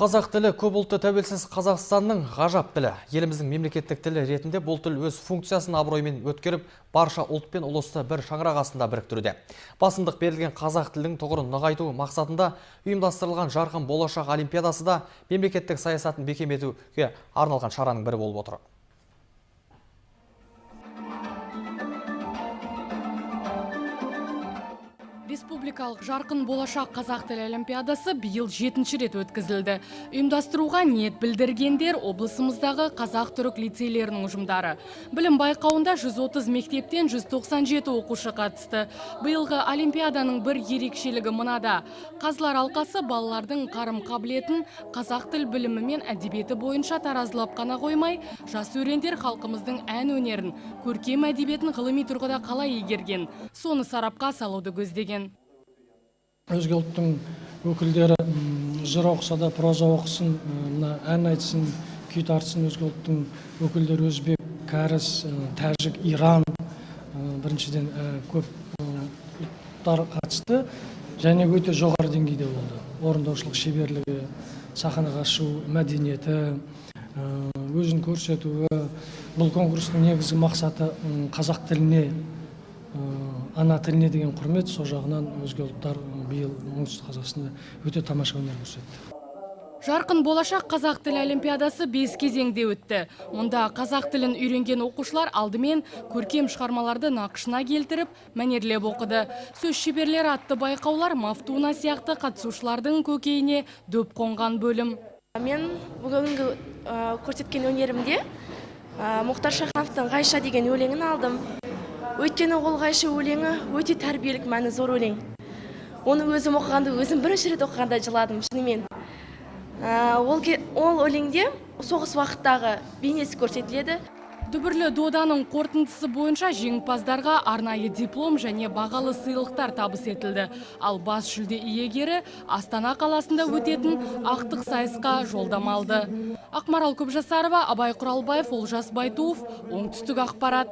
Қазақ тілі көп ұлтты тәуелсіз Қазақстанның ғажап тілі. Еліміздің мемлекеттік тілі ретінде бұл тіл өз функциясын абыроймен өткеріп, барша ұлт пен ұлысты бір шаңырақ астында біріктіруде. Басымдық берілген қазақ тілінің тұғырын нығайту мақсатында ұйымдастырылған Жарқын болашақ олимпиадасы да мемлекеттік саясатын бекем етуге арналған шараның бірі болып отыр. Республикалық Жарқын болашақ қазақ тілі олимпиадасы биыл 7-ші рет өткізілді. Ұйымдастыруға ниет білдіргендер облысымыздағы қазақ-түрік лицейлерінің ұжымдары. Білім байқауында 130 мектептен 197 оқушы қатысты. Биылғы олимпиаданың бір ерекшелігі мынада. Қазылар алқасы балалардың қарым қабілетін қазақ тіл білімі мен әдебиеті бойынша таразылап қана қоймай, жас өрендер халқымыздың ән өнерін, көркем әдебиетін ғылыми тұрғыда қалай игерген, соны сарапқа салуды көздеген. Өзге ұлттың өкілдері жыр оқыса да проза оқысын, мына ән айтсын, күй тартсын. Өзге ұлттың өкілдері өзбек, кәріс, тәжік, Иран, біріншіден көп ұлттар қатысты және өте жоғары деңгейде болды. Орындаушылық шеберлігі, сахнаға шығу мәдениеті, өзін көрсетуі. Бұл конкурстың негізгі мақсаты қазақ тіліне, ана тіліне деген құрмет. Сол жағынан өзге ұлттар биыл Оңтүстік Қазақстанда өте тамаша өнер көрсетті. Жарқын болашақ қазақ тілі олимпиадасы 5 кезеңде өтті. Мұнда қазақ тілін үйренген оқушылар алдымен көркем шығармаларды нақышына келтіріп, мәнерлеп оқыды. Сөз шеберлері атты байқаулар Мафтуна сияқты қатысушылардың көкейіне дөп қонған бөлім. Мен бүгінгі көрсеткен өнерімде Мұхтар Шахановтың Ғайша деген өлеңін алдым. Өйткені ол Ғайша өлеңі өте тәрбиелік мәні зор өлең. Оны өзім оқығанда, өзім бірінші рет оқығанда жыладым шынымен. Ол өлеңде соғыс уақыттағы бейнесі көрсетіледі. Дүбірлі доданың қорытындысы бойынша жеңімпаздарға арнайы диплом және бағалы сыйлықтар табыс етілді. Ал бас жүлде иегері Астана қаласында өтетін ақтық сайысқа жолдама алды. Ақмарал Көпжасарова, Абай Құралбаев, Олжас Байтуов, Оңтүстік ақпарат.